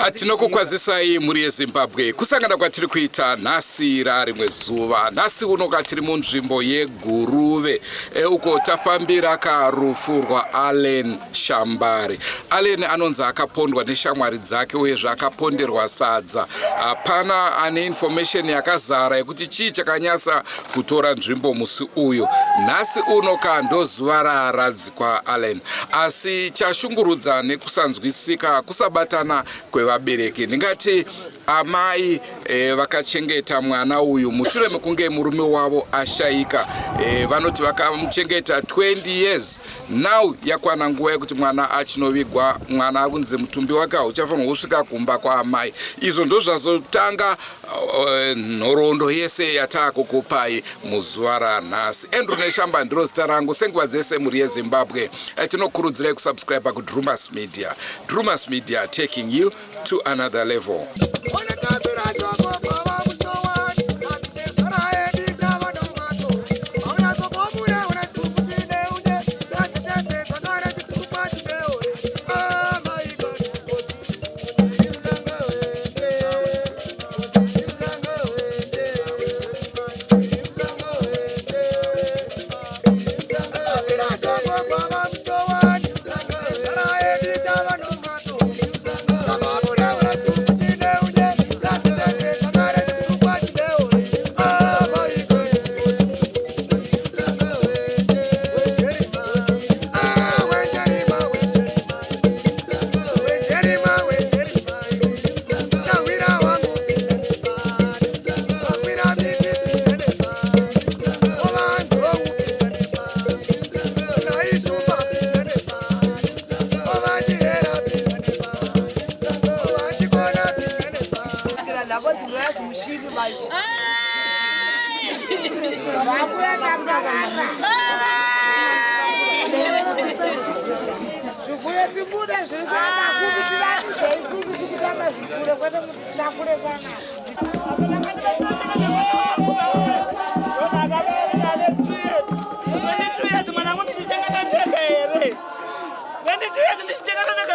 Ah, tinokukwazisai mhuri yeZimbabwe kusangana kwatiri kuita nhasi rarimwe zuva. Nhasi uno katiri munzvimbo yeGuruve e, uko tafambira karufu rwaAllen Shambare. Allen anonzi akapondwa neshamwari dzake uyezve akaponderwa sadza. Hapana ane information yakazara yekuti chii chakanyasa kutora nzvimbo musi uyu. Nhasi uno ka ndozuva raaradzikwa Allen, asi chashungurudza nekusanzwisika kusabatana kwevabereki. Ndingati amai e, vakachengeta mwana uyu mushure mekunge murume wavo ashaika. E, vanoti vakamuchengeta 20 years. Now yakwana nguva yekuti mwana achinovigwa, mwana akunzi mutumbi wake hauchafanirwa kusvika kumba kwaamai. Izvo ndozvazotanga nhoroondo yese yataakukupai muzuva ranhasi. Andrew Neshamba ndiro zita rangu, senguva dzese mhuri yeZimbabwe. Tinokurudzirai kusubscribe kuDrumas Media. Drumas Media, taking you to another level.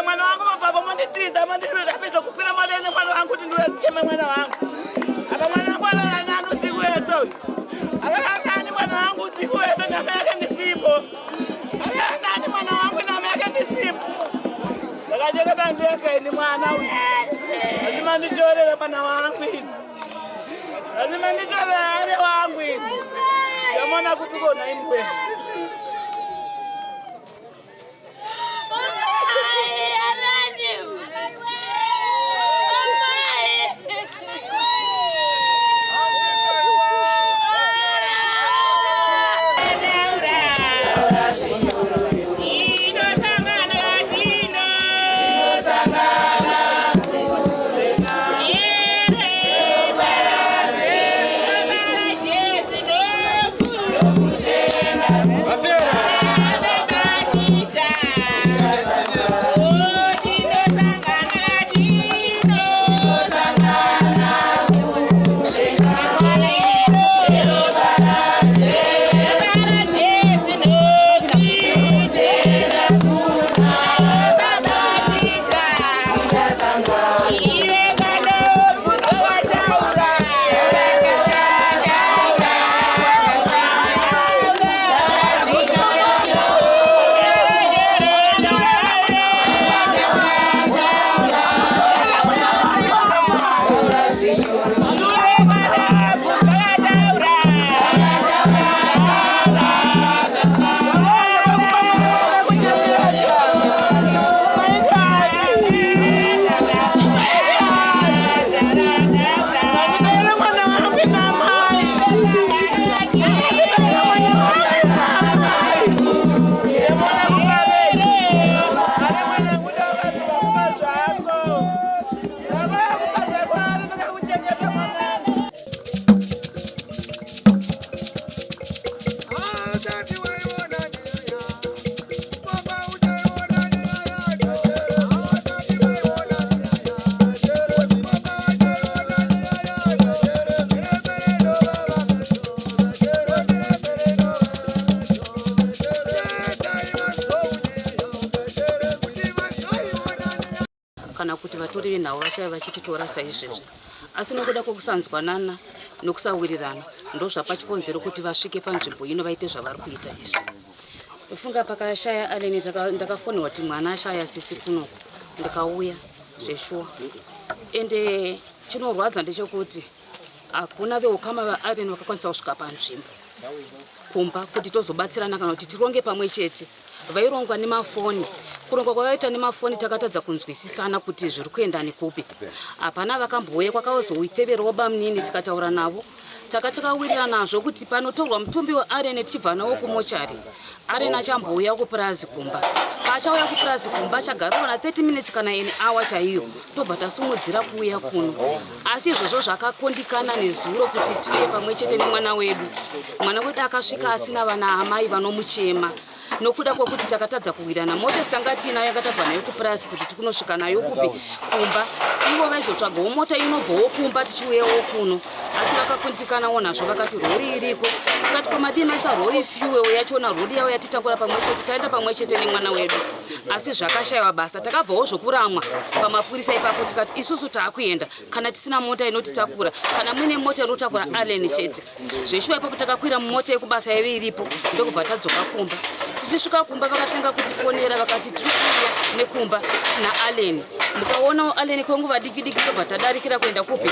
Mwana wangu mabva monditiza, mondipedza kukwira madene mwana wangu kuti ndiwecheme mwana wangu. Apa mwana wangu alala nani usiku wese uyu? Alala nani mwana wangu usiku wese nama yake ndisipo? Alala nani mwana wangu nama yake ndisipo? Ndakachengeta ndega ini mwana uyu. Lazima nditorere mwana wangu ini. Lazima nditorere are wangu ini. Ndamona kupi kona imbwe. kana kuti vatori venhau vachave vachititora saizvezvi. Asi nokuda kwekusanzwanana nokusawirirana ndozvapa chikonzero kuti vasvike panzvimbo ino vaite zvavari kuita izvi. Ndofunga pakashaya Allen ndakafonerwa kuti mwana ashaya sisi kunoku ndikauya zveshuwa. Ende chinorwadza ndechekuti hakuna veukama vaAllen vakakwanisa kusvika panzvimbo kumba kuti tozobatsirana kana kuti tironge pamwe chete. Vairongwa nemafoni. Kurongwa kwavaita nemafoni takatadza kunzwisisana kuti zviri kuenda nekupi. Hapana vakambouya kwakazoiteverawo bamunini tikataura navo. Taka takawirira nazvo kuti panotorwa mutumbi waArene tichibva nawo kumochari. Arene achambouya kupurazi kumba. Paachauya kupurazi kumba achagara na 30 minutes kana an hour chaiyo tobva tasumudzira kuuya kuno. Asi izvozvo zvakakundikana nezuro kuti tiuye pamwe chete nemwana wedu. Mwana wedu akasvika asina vana amai vanomuchema. Nokuda kwokuti takatadza kuwirana mota tanga tiinayo yanga tabva nayo kupurazi kuti tikunosvika nayo kupi kumba. Ivo vaizotsvagawo mota inobvawo kumba tichiuyawo kuno, asi vakakundikanawo nazvo vakati rori iriko. Tikati ko madii maisa rori fuel yachona rori yavo yatitakura pamwe chete taenda pamwe chete nemwana wedu, asi zvakashaiwa basa. Takabvawo zvokuramwa pamapurisa ipapo tikati isusu taakuenda kana tisina mota inotitakura, kana muine mota inotakura Allen chete. Zveshuwa ipapo takakwira mumota yekubasa yaive iripo ndokubva tadzoka kumba. Tichisvika kumba vakatanga kutifonera vakati tiri kuuya nekumba naAllen. Mukaonawo Allen kwenguva diki diki tobva tadarikira kuenda kupi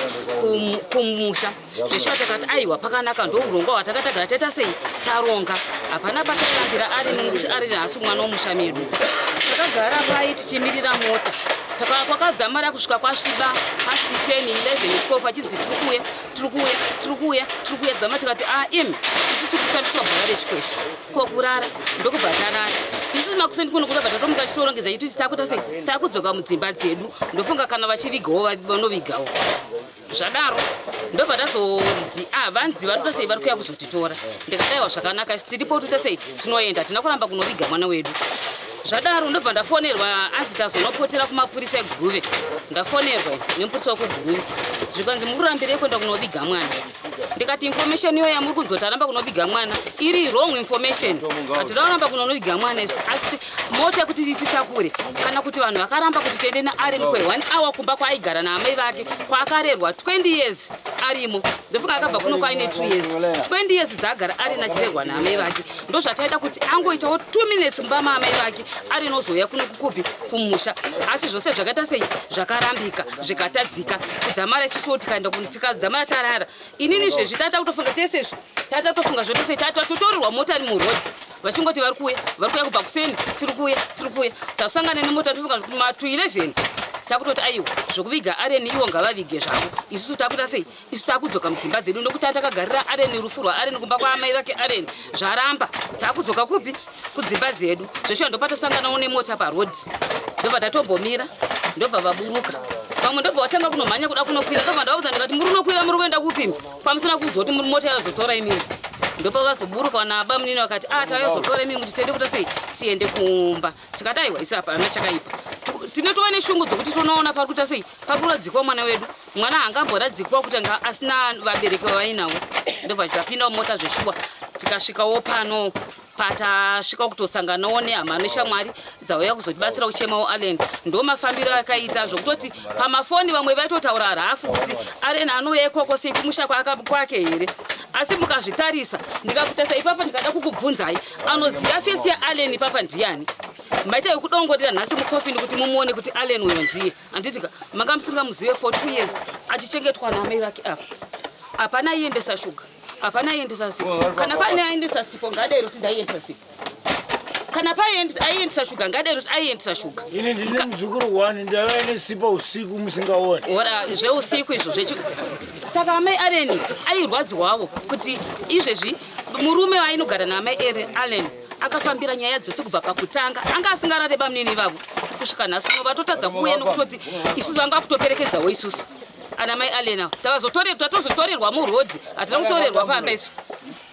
kumusha. Zveshuwa takati aiwa pakanaka ndourongwa hwatakatagara taita sei taronga. Hapana patarambira Allen nekuti Allen haasi mwana womusha medu. Takagara pai tichimirira mota. Kwakadzamara kusvika kwasviba past 10 11 12 achinzi tiri kuuya tiri kuuya tiri kuuya tiri kuuya dzama tikati a ah, imi isu tiri kutambiswa bhora rechikwesha ko kurara ndokubva tarara isusu makuseni kuno kutobva tatomuka tichitorongedza chitusi takuita sei takudzoka mudzimba dzedu ndofunga kana vachivigawo vanovigawo zvadaro ndobva tazonzi a ah, vanzi vari kuita sei vari kuuya kuzotitora ndikadaiwa zvakanaka isi tiripo toita sei tinoenda tina kuramba kunoviga mwana wedu zvadaro ndobva ndafonerwa anzi tazonopotera kumapurisa eguruve ndafonerwa nemupurisa wekuguruve zvikanzi mukurambirei kuenda kunoviga mwana ndikati information iyo yamuri kunzi taramba kunoviga mwana iri wrong information hatina kuramba kunonoviga mwana isu asi mota yekuti titakure kana kuti vanhu vakaramba kuti tiende naaren kwe one hour kumba kwaaigara naamai vake kwaakarerwa 20 years arimo ndofunga akabva kuno kwaine 2 years 20 years dzaagara ari nachirerwa naamai vake ndozvataida kuti angoitawo 2 minutes mumba maamai vake ari nozouya kuno kukupi kumusha asi zvose zvakaita sei zvakarambika zvikatadzika kudzamara isusuwo tikaenda tikadzamara tarara inini izvezvi tata kutofunga tese izvi tata kutofunga zvote sei tata totorerwa mota ari muroad vachingoti vari kuuya vari kuuya kubva kuseni tiri kuuya tiri kuuya tasangana nemota tofunga ma 211 takutoti aiwa zvokuviga areni iwo ngavavige zvavo isusu takuita sei isu takudzoka mudzimba dzedu nokuti atakagarira areni rufu rwaareni kumba kwaamai vake areni zvaramba takudzoka kupi kudzimba dzedu zveshuwa ndopatasanganawo nemota parodhi ndobva tatombomira ndobva vaburuka vamwe ndobva vatanga kunomhanya kuda kunokwira ndobva ndavaudza ndikati muri unokwira muri kuenda kupi kwamusina kuudzwa kuti muri mota yazotora imimi ndopavazoburuka vanaba munini vakati a ah, tayazotora imimi kuti tiende kuta sei tiende kumba tikati aiwa isu hapana chakaipa tinotova neshungu dzokuti tonoona pari kuita sei pari kuradzikwa mwana wedu mwana haangamboradzikwa kuti anga asina vabereki vavainawo ndobva tapinda mumota zveshuwa tikasvikawo pano patasvika kutosanganawo nehama neshamwari dzauya kuzotibatsira kuchemawo allen ndo mafambiro akaita zvokutoti pamafoni vamwe vaitotaura rafu kuti allen anouya ikoko sei kumusha kwake here asi mukazvitarisa ndikakutarisa ipapa ndikada kukubvunzai anoziva fesi yaallen ipapa ndiyani maita yekudongorera nhasi mukofini kuti mumuone kuti allen uyo ndiye handitika manga musingamuzive for two years achichengetwa naamai vake ava hapana aiendesa shuga hapana aiendesa sipo kana paine aiendesa sipo ngadero kuti ndaiendesa sipo kana paaiendesa shuga ngadero kuti aiendesa shuga ini ndine muzukuru wani ndaiva nesipo usiku musingaoni ora zveusiku izvo zvechi saka amai aleni airwadziwawo kuti izvezvi murume waainogara naamai allen akafambira nyaya dzose kubva pakutanga anga asingarare bamunini ivavo kusvika nhasi uno vatotadza kuuya nokutoti isusu vanga vakutoperekedzawo isusu ana mai alena tatozotorerwa murodhi hatina kutorerwa pamba isu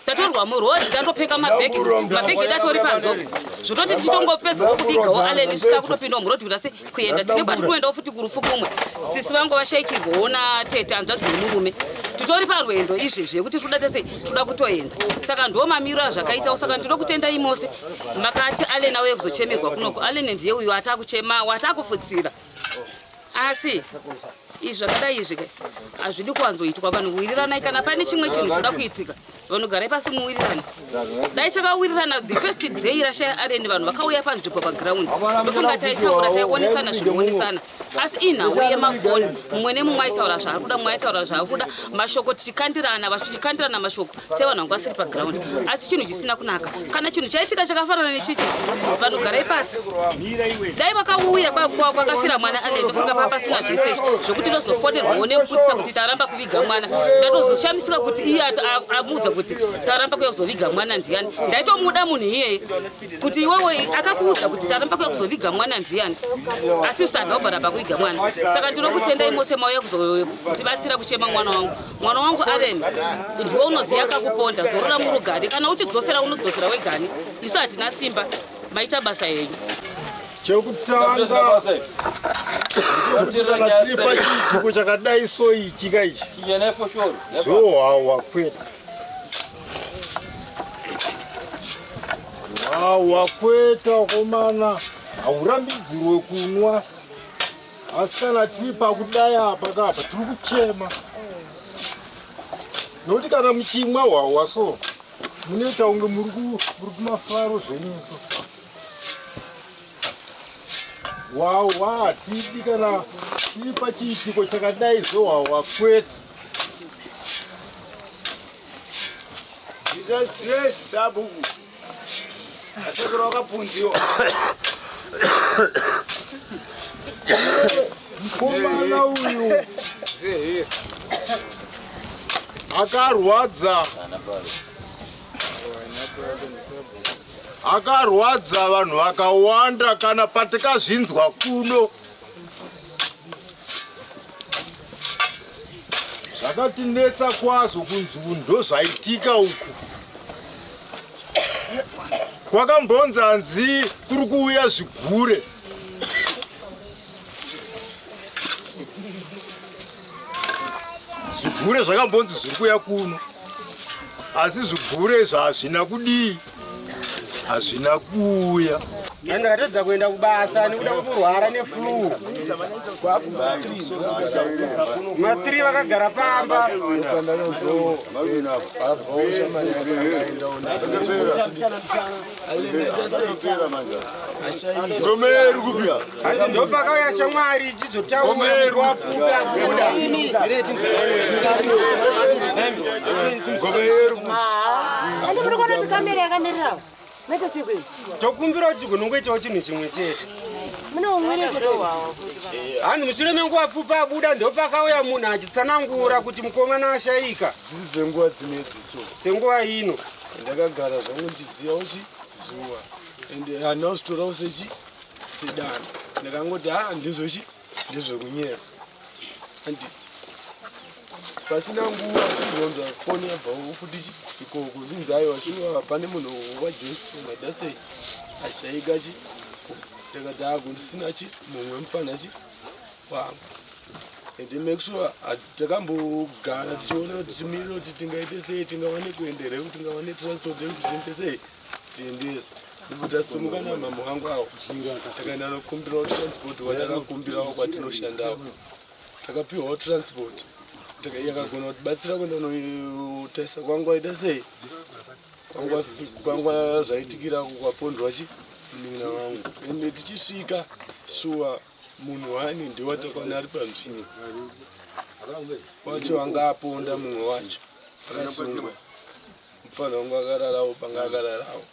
tatorwa murodhi tatopfeka mabhegi mabhegi edu atori panzoko zvototi tichitongopedzawo kuvigawo aleni isu takutopindawo murodhi kuti ase kuenda tine kwatikuendawo futi kurufu kumwe sisi vangu vashaikirwawo natete hanzvadzi yemurume titori parwendo izvezvi yekuti toda tese toda kutoenda saka ndo mamiro azvakaitawo saka ndinoda kutenda imose makati allen auye kuzochemerwa kunoko allen ndiye uyo atakuchema watakufutsira Asi izvi zvakadai izvi hazvidi kuwanzoitwa. Vanhu wiriranai, kana pane chimwe chinhu choda kuitika, vanhu garai pasi muwirirane. Dai takawirirana the first day rashaya Allen, vanhu vakauya panzvimbo paground, ndofunga taitaura, taionesana zvinoonesana. Asi inhau yemafoni, mumwe nemumwe aitaura zvaari kuda, mumwe aitaura zvaari kuda, mashoko tichikandirana, vachikandirana mashoko sevanhu vanga vasiri paground. Asi chinhu chisina kunaka, kana chinhu chaitika chakafanana nechichi, vanhu garai pasi. Dai vakauya kwakafira mwana Allen, ndofunga pa pasina zvese izvi zvokuti ndozofonerwawo nemupurisa kuti taramba kuviga mwana. Ndatozoshamisika kuti iye amuudza kuti taramba kuya kuzoviga mwana ndiyani. Ndaitomuda munhu iyeye kuti iwewe akakuudza kuti taramba kuya kuzoviga mwana ndiyani, asi usada kubva kuviga mwana. Saka ndinokutendai mose mauya kuzotibatsira kuchema mwana wangu. Mwana wangu Allen, ndiwe unoziva akakuponda, zorora murugare. Kana uchidzosera unodzosera wegani, isu hatina simba. Maita basa yenyu. Chekutanga, kana tiri pachiitiko chakadai so ichi ka ichi, zohwawa kwete, hwawa kwete akomana, haurambidzirwe kunwa. Asi kana tiri pakudai apa kapa tiri kuchema, nokuti kana muchimwa hwawa so munoita kunge muri kumafaro zvenyu so. Hwawa hatidi kana tiri pachiitiko chakadai, zvohwawa kwete. Stress sabhuku asekuru wakapunziwa. Mukomana uyu akarwadza, akarwadza vanhu vakawanda. Kana patikazvinzwa kuno zvakatinetsa kwazvo, kunzi ndo zvaitika uku. Kwakambonzanzi kuri kuuya zvigure. Zvigure zvakambonzi zviri kuuya kuno, asi zvigure izvo hazvina kudii, hazvina kuuya. Ndakatadza kuenda kubasa nekuda kwekurwara neflu. Ma3 vakagara pamba. Hanzi ndopakauya shamwari ichizotaura nguva pfupi abuda. Ende muri kuona kuti kamera yakamirirawo maita sei kwei? Tokumbira kuti tigonongoitawo chinhu chimwe chete. Mune umwireke. Hanzi mushure menguva pfupi abuda, ndopakauya munhu achitsanangura kuti mukomana ashaika. Dzisi dzenguva dzinedzi so. Senguva ino. Ndakagara zvangu ndichidziya uchi zuva, ende handina kuzvitorawo sechi sedano. Ndakangoti ha, ndizvochi ndezvekunyera. Andi pasina nguva tichizonzwa foni yabva futi chi ikoko, zvinzi aiwa, shuwa pane munhu waJohnson madasei ashaika chi. Ndakati ako ndisina chi mumwe mufana chi wangu, and make sure takambogara tichiona kuti tichimirira kuti tingaite sei, tingawane kuendere, kuti tingawane transport yekuti tiende sei, tiendese. Ndipo tasumuka namambo wangu awo, takaenda nokumbirawo transport. Watakakumbirawo kwatinoshandawo, takapiwawo transport yakagona kutibatsira kuenda notarisa kwangu aita sei, kwangwa zvaitikira kwapondwa chi munin'ina wangu. Ende tichisvika, shuwa munhu wani ndiwatakwana ari panzvimbo wacho anga aponda mumwe wacho akasungwa. Mufana wangu akararawo panga akararawo.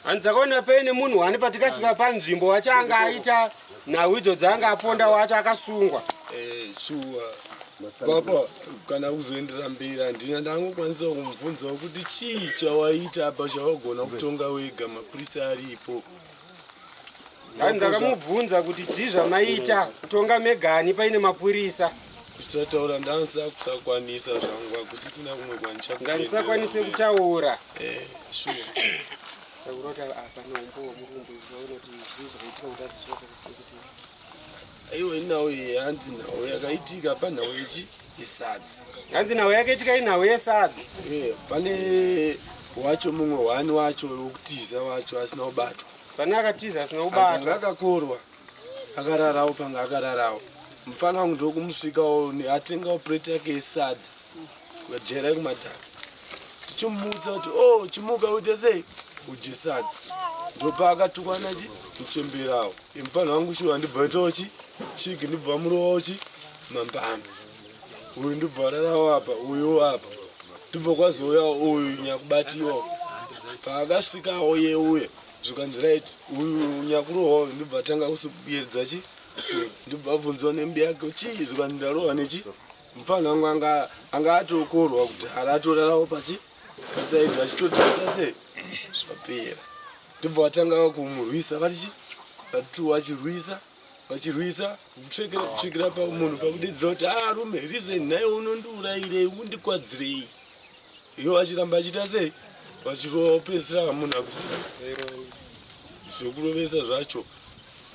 Hanzi takaona paine munhu wani patikasvika panzvimbo, wacho anga aita nhau idzo dzaanga aponda wacho akasungwa. Shuwa papa, kana kuzoendera mberi handina. Ndangokwanisa kumubvunzawo kuti chii chawaita apa chawagona kutonga wega, mapurisa aripo? Hanzi ndakamubvunza kuti chii zvamaita kutonga megani paine mapurisa. Kusataura ndanisa kusakwanisa zvangu, hakusisina kumwe kwanicha. Ngandisakwanise kutaura. Shuwa. Kurota apa neumbo wemurumbu zvaona kuti zvii zvakaitika kuti azozviwa. Aiwa, inhau iyi hanzi nhau yakaitika panhau yechi yesadza. Hanzi nhau yakaitika inhau yesadza. Pane wacho mumwe hwani wacho wekutiza wacho asina kubatwa. Pane akatiza asina Hanzi anga kubatwa. Akakorwa. Akararawo panga akararawo. Mufana wangu ndokumusvikawo atengawo plate yake yesadza kujera yekumadhaka. Tichimuudza kuti oh chimuka uite sei udye sadza. Ndopaakatukwa nachi muchemberawo. Mufana wangu shuwa ndibva aitawo chi chiki ndibva amurovawo chi mambama. Uyu ndibva ararawo apa uyu apa. Ndibva kwazouya uyu nyakubatiwa. Paakasvikawo iye uye zvikanzi right uyu nyakurohwa uyu ndibva atanga kusuyedza chi tsotsi ndibva abvunziwa nembi yake chii zvikanzi ndarohwa nechi mupfanha wangu anga anga atokorwa kudhara atorarawo pachi pasaidi vachitotaita sei zvapera ndibva vatanga kumurwisa vati chi vatu vachirwisa vachirwisa kusvikira pamunhu pakudedzera kuti arume ah, reason nhai unondiurayirei undikwadzirei Ivo vachiramba vachiita sei? Vachirova kupedzisira munhu akusisa zvekurovesa zvacho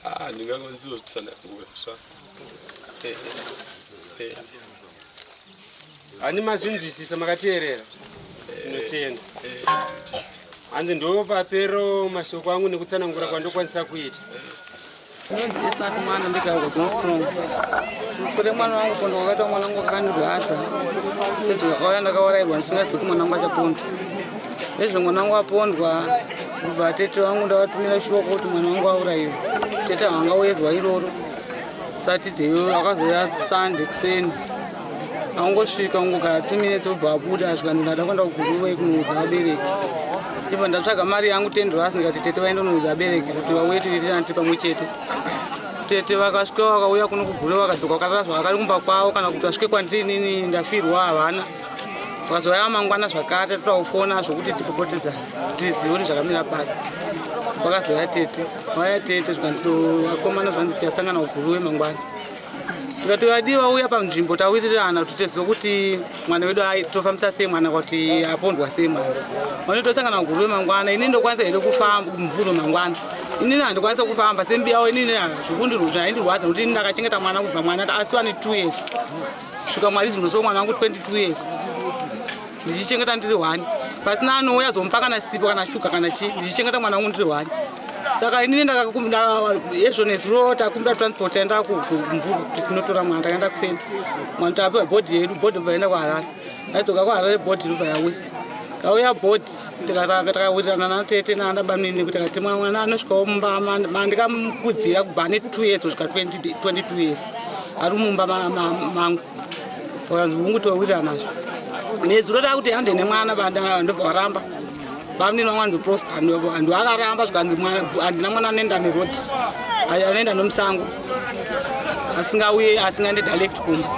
ah, ndingakwanisi kuzvitsanangura sva eh, eh. Hani mazvinzwisisa makateerera ndinotenda hanzi ndo papero mashoko angu nekutsanangura kwandokwanisa kuita Ndinonzi Esther Mwana ndikauya kuGonstrong. Kure mwana wangu pondo kwakaita mwana wangu akandirwadza. Ezvo akauya ndakaurairwa ndisingazivi kuti mwana wangu achapondwa. Ezvo mwana wangu apondwa kubva tete vangu ndavatumira shoko kuti mwana wangu auraiwa. Tete havangauye zuva iroro. Saturday akazouya Sunday kuseni. Angosvika ungogara 2 minutes obva abuda zvikanzi ndada kuenda kuguruve kunoudza vabereki. Ndibva ndatsvaga mari yangu 10 dollars ndikati tete vaende kunoudza vabereki kuti vauye tiwirirane tiri pamwe chete. Tete vakasvika vakauya kuno kuguruve vakadzoka vakarara zvavakari kumba kwavo kana kuti vasvike kwandiri inini ndafirwa havana. Vakazouya mangwana zvakare tatoda kufona zvokuti tipopotedzane tizive kuti zvakamira pari. Vakazouya tete vauya tete zvikanzi vakomana zvanzi tichasangana kuguruve mangwana. Tikati vadii vauya panzvimbo tawirirana kuti tizive kuti mwana wedu tofambisa sei mwana kuti apondwa sei mwana. Mwana tosangana kuguruve mangwana ini ndokwanisa here kufamba mvuro mangwana. Inini handikwanisa kufamba sembi yawo inini zvaindirwadza nekuti ini ndakachengeta mwana kubva mwana asiwa ne 2 years. Svika mwari zinoso mwana wangu 22 years. Ndichichengeta ndiri one. Pasina anouya zomupa kana sipo kana shuga kana chii ndichichengeta mwana wangu ndiri one. Saka inini ndakakumbira ezvo nezuro takumbira transport taenda kumvura kuti tinotora mwana takaenda kuseni. Mwana tapiwa bhodhi yedu bhodhi bva yaenda kuHarare. Yaidzoka kuHarare bhodhi inobva yauya. Yauya bhodhi takawirirana natete naana bamnini kuti akati mwana anosvikawo mumba mandikamukudzira kubva ane 2 years kusvika 22 years ari mumba mangu. Vakanzi hungu towirirana nazvo. Nezuro takuti hande nemwana ndobva varamba. Bamnini vangu vanzi Prosper ndoakaramba zvikanzi handina mwana anoenda neroad anoenda nomusango asingauye asingaende direct kumba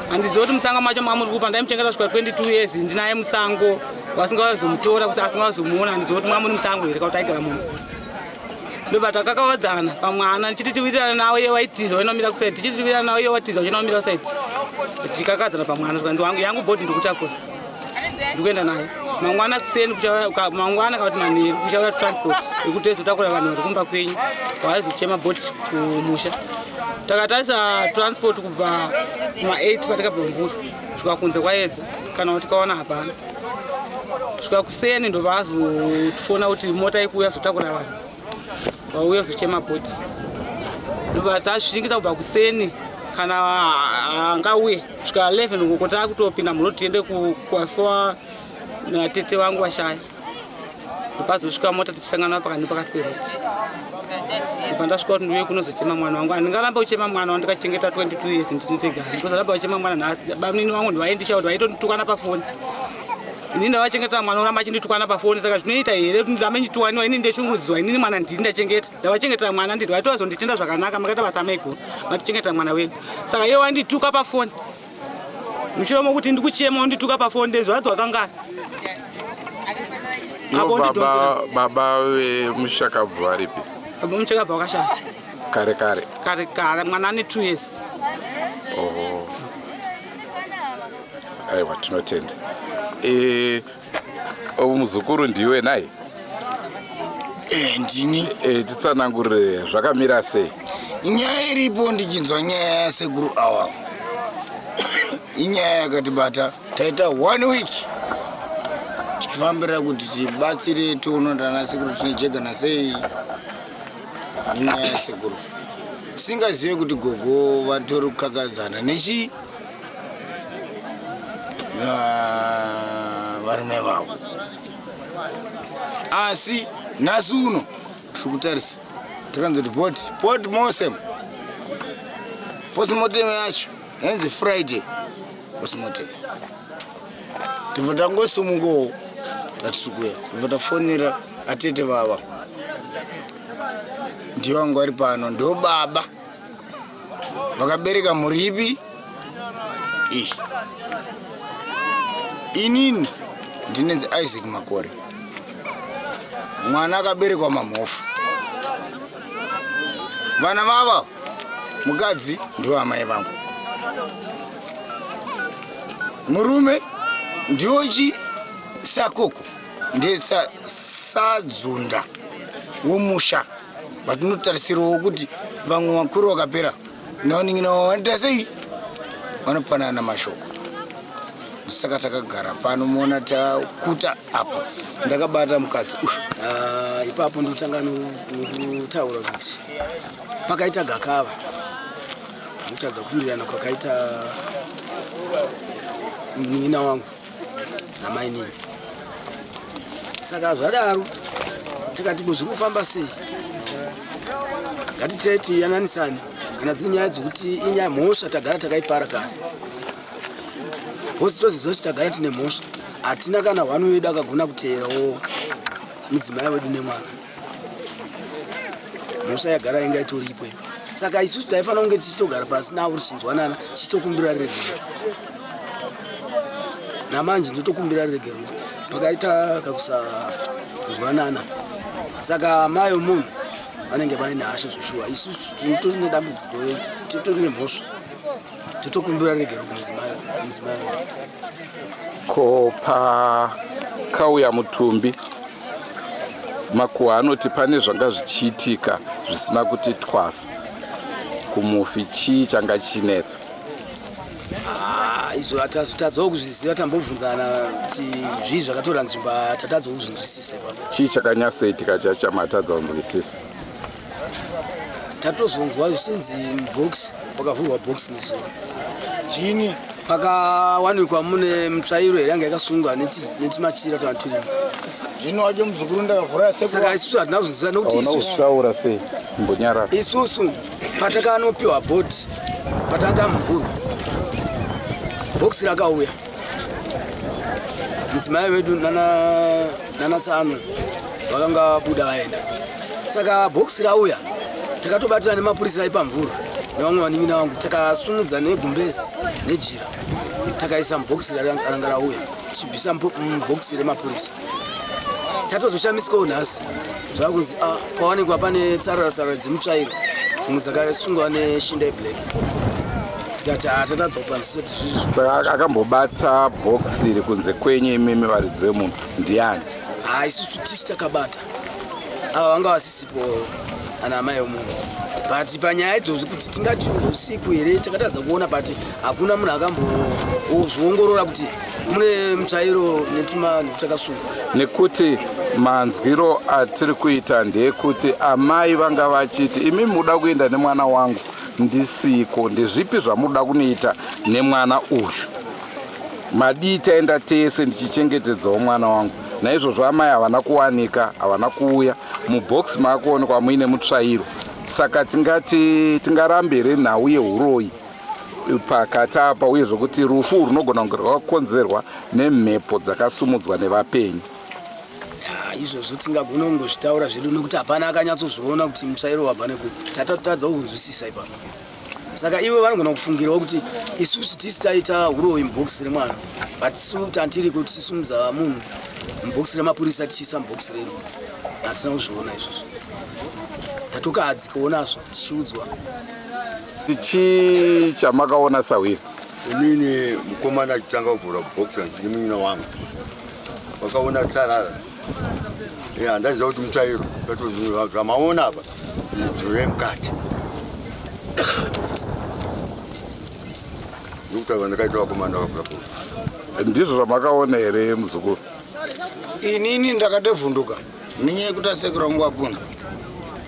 handizivi kuti musango macho mamuri kupa ndaimuchengeta svika 22 years ndinaye musango vasingazomutora kuti asingazomuona handizivi kuti mwamuri musango here kauti aigara mumba ndobva takakawadzana pamwana ndichiti tiwirirana nawo iye waitiza wainomira kusaidi tichiti tiwirirana nawo iye watiza uchinomira kusaidi tikakadzana pamwana zvikanzi wangu yangu bhodhi ndikutakura ndikuenda naye mangwana kuseni mangwana kana kuti manheru kuchauya transport yekuti toizotakura vanhu vari kumba kwenyu vaizochema bhoti kumusha takatarisa transport kubva kuma8 patakabva mvura kusvika kunze kwaedza kana kuti tikaona hapana svika kuseni ndovazofona kuti mota ikuuya zotakura vanhu vauya kuzochema bhoti ndobva tazvishingisa kubva kuseni kana angauye kusvika 11 uko takutopinda muroad tiende kwafiwa natete vangu vashaya ndopazosvika mota tichisangana pakati nepakati peroad ndobva ndasvika kuti ndiuye kunozochema mwana wangu handingaramba kuchema mwana wandikachengeta 22 years ndinotega ndozaramba kuchema mwana nhasi bamnini vangu ndivaendisha kuti vaitonditukana pafoni ini ndavachengeta mwana oramba achinditukana pafoni saka zvinoita here kuti ndirambe ndichitukaniwa ini ndeshungurudzwa inini mwana ndini ndachengeta ndavachengetera mwana ndiri vaitozonditenda zvakanaka makaita basa maiguru matichengetera mwana wedu saka iye wandituka pafoni mushure mokuti ndikuchema wandituka pafoni ndezvadzo wakangani Ivo baba baba vemushakabvu varipi? Baba mushakabvu vakashaya kare kare. Kare kare mwana ane 2 years. Oho. Aiwa tinotenda. Eh muzukuru ndiwe nhai? Eh, ndini. Eh titsanangurire zvakamira sei? Nyaya iripo ndichinzwa nyaya yasekuru awa. Inyaya yakatibata taita one week tichifambira kuti tibatsire tione kuti ana sekuru tinejegana sei nenyaya yasekuru. Tisingazive kuti gogo vatori kukakadzana nechii varume vavo. Asi nhasi uno tiri kutarisa takanzoti poti poti mosem postmortem yacho yainzi Friday postmortem. Tibva tangosumukawo tatiri kuya tibva tafonera atete vava ndiyo vangu vari pano ndo baba vakabereka mhuri ipi iyi. Inini ndinenzi Isaac Makore, mwana akaberekwa mamhofu. Vana vava mukadzi ndiwo amai vangu, murume ndiwo chi sakoko ndiye sadzunda womusha vatinotarisirawo kuti vamwe vakuru vakapera nevanin'ina vavo vanoita sei, vanopanana mashoko. Saka takagara pano muona takuta apa ndakabata mukadzi uyu. Ipapo ndotanga nokutaura kuti pakaita gakava nokutadza kuwirirana kwakaita munin'ina wangu namainini. Saka zvadaro tikati ko zviri kufamba sei, ngatitei tiyananisane kana dziri nyaya dzekuti inyaya mhosva tagara takaipara kare hosi toziziva kuti tagara tine mhosva, hatina kana hwani wedu akagona kuteerawo mudzimai wedu nemwana. Mhosva yagara inga itoripo ipa. Saka isusu taifanira kunge tichitogara pasi navo tichinzwanana tichitokumbira ruregerero. Namanje ndotokumbira ruregerero kuti pakaita kakusanzwanana. Saka amai vemunhu vanenge vaine hasha zveshuwa, isusu titori nedambudziko rekuti titori nemhosva, totokumbira ruregerero kumudzimai wedu. Ko pakauya mutumbi, makuhwa anoti pane zvanga zvichiitika zvisina kuti twasa kumufi, chii changa chichinetsa? Izvo hatazotadzawo kuzviziva, tambobvunzana kuti zvii zvakatora nzvimbo, tatadzawo kuzvinzwisisa ipapo. Chii chakanyatsoitika chamatadza kunzwisisa? Tatozonzwa zvichinzi mubox pakavhurwa box nezuro Chini pakawanikwa mune mutsvairo here yanga yakasungwa netimachira twanga turimo. Zvino wacho muzukuru ndakavhura Saka isusu hatina kuzvinzwisisa nokuti Hauna isusu kuzvitaura sei? Mbonyarara. Isusu patakanopiwa bhoti patanga tamuvhurwa bhokisi rakauya, mudzimai wedu nana tsano vakanga vabuda vaenda. Saka bhokisi rauya takatobatira nemapurisa aipamvura nevamwe vanin'ina vangu, takasumudza negumbezi nejira takaisa mubhokisi ranga rauya, tichibvisa mubhokisi remapurisa. Tatozoshamisikawo nhasi zvakunzi pawanikwa pane tsarara tsarara dzemutsvairo dzimwe dzakasungwa neshinda yeblack, tikati tatadza kupanzwisisa kuti zvizvi. Saka akambobata bhokisi iri kunze kwenyu imimi varidzi vemunhu ndiani? Isusu tisu takabata, ava vanga vasisipo ana amai vemunhu. But panyaya idzodzo kuti tingati usiku here takatadza kuona, but hakuna munhu akambozviongorora kuti mune mutsvairo netuma nekutakasungwa. Nekuti manzwiro atiri kuita ndeyekuti amai vanga vachiti imi muda kuenda nemwana wangu ndisiko, ndezvipi zvamuda kunoita nemwana uyu? Madii taenda tese ndichichengetedzawo mwana wangu. Naizvozvo amai havana kuwanika, havana kuuya. Mubhokisi maakuonekwa muine mutsvairo. Saka tingati tingarambe here nhau yehuroyi pakati apa, uye zvokuti rufu runogona kunge rwakakonzerwa nemhepo dzakasumudzwa nevapenyu? Izvozvo tingagona kungozvitaura zvedu nekuti hapana akanyatsozviona kuti mutsvairo wabva nekupi, tatatadza kunzwisisa ipapo. Saka ivo vanogona kufungirawo kuti isusu tisi taita huroyi mubhokisi remwana, but isu tantiri kuti tisumudza munhu mubhokisi remapurisa tichiisa mubhokisi redu, hatina kuzviona izvozvo, tatokahadzikaonazvo tichiudzwa. Chii chamakaona sahwira? Inini mukomana achitanga kuvhura bhokisi nemunyina wangu vakaona tsarara, handaziva kuti mutsvairo, zvamaona apa zvidzure mukati ndokutaura ndakaita vakomana vakavhura bhokisi. Ndizvo zvamakaona here muzukuru? Inini ndakatovhunduka nenyaya yekuti asekuru vangu vapunda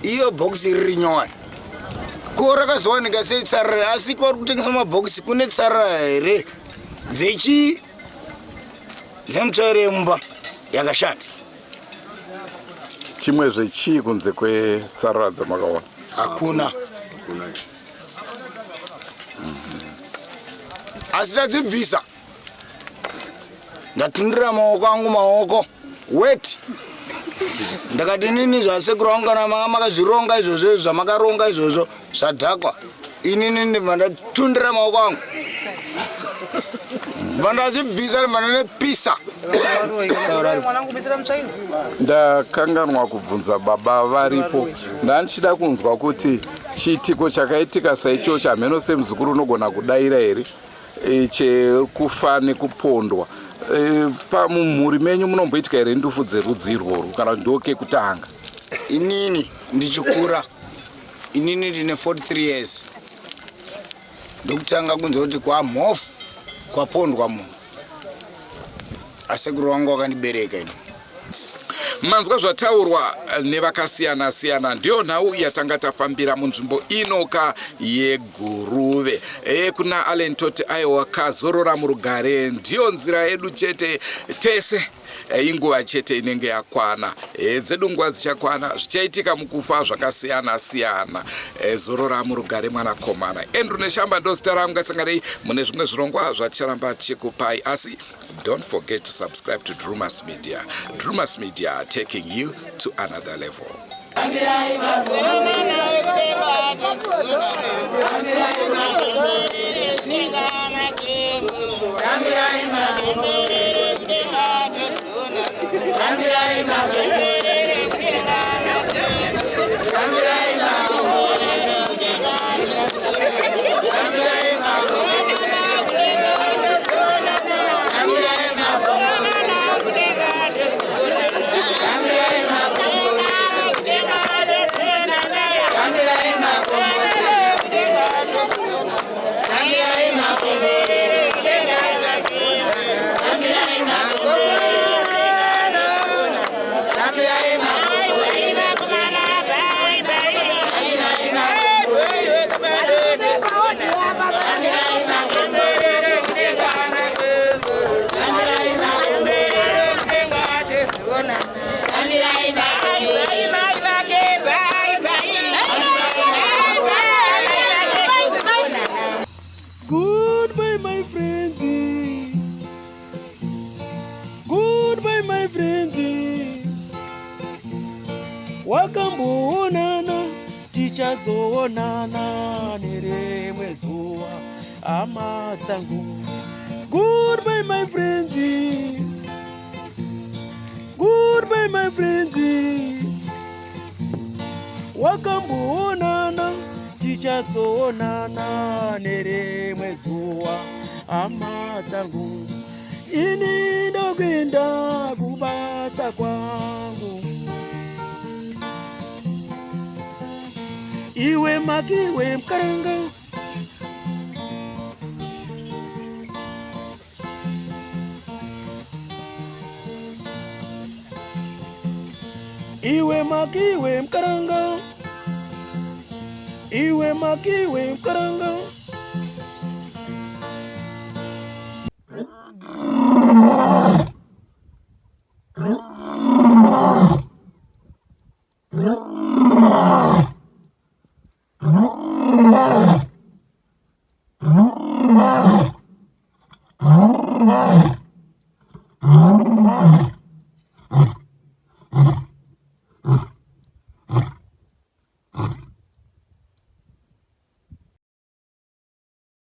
iyo bhokisi riri nyowani. Ko rakazowanika sei tsarara asi kwauri kutengesa mabhokisi kune tsarara here dzechii dzemutsvairo yemumba yakashanda? Chimwe zvechii kunze kwetsarara dzamakaona? Hakuna. Asi tadzibvisa. Ndatundira maoko angu maoko wet. Ndakati nini zvasekuru vangu kana manga makazvironga izvozvo izvo zvamakaronga izvozvo zvadhakwa. Inini ndibva ndatundira maoko angu. Ndibva ndazvibvisa ndibva ndanepisa. Ndakanganwa kubvunza baba varipo. Ndandichida kunzwa kuti chiitiko chakaitika saichocho hameno semuzukuru unogona kudaira here e, chekufa nekupondwa e, pamumhuri menyu munomboitika here ndufu dzerudzi irworwo kana kuti ndokekutanga? Inini ndichikura inini ndine 43 years ndokutanga kunzwa kuti kwamhofu kwapondwa munhu asekuru vangu vakandibereka ini. Manzwa zvataurwa nevakasiyana siyana, ndiyo nhau yatanga tafambira munzvimbo inoka yeGuruve. E, kuna Allen toti aiwa kazorora murugare, ndiyo nzira yedu chete tese e, inguva chete inenge yakwana e, dzedu nguva dzichakwana zvichaitika mukufa zvakasiyana siyana. E, zorora murugare mwanakomana. Andrew Neshamba ndozita rangu, ngasanganei mune zvimwe zvirongwa zvaticharamba tichikupai, asi don't forget to subscribe to Drewmas Media. Drewmas Media, taking you to another level. Goodbye, my friends. Goodbye, my friends. Wakamboonana, tichazoonana nerimwe zuva, hama dzangu. Goodbye, my friends. Goodbye, my friends. Wakamboonana, tichazoonana nerimwe zuva, hama dzangu. Ini ndokuenda kubasa kwangu. Iwe makiwe mkaranga. Iwe makiwe mkaranga. Iwe makiwe mkaranga.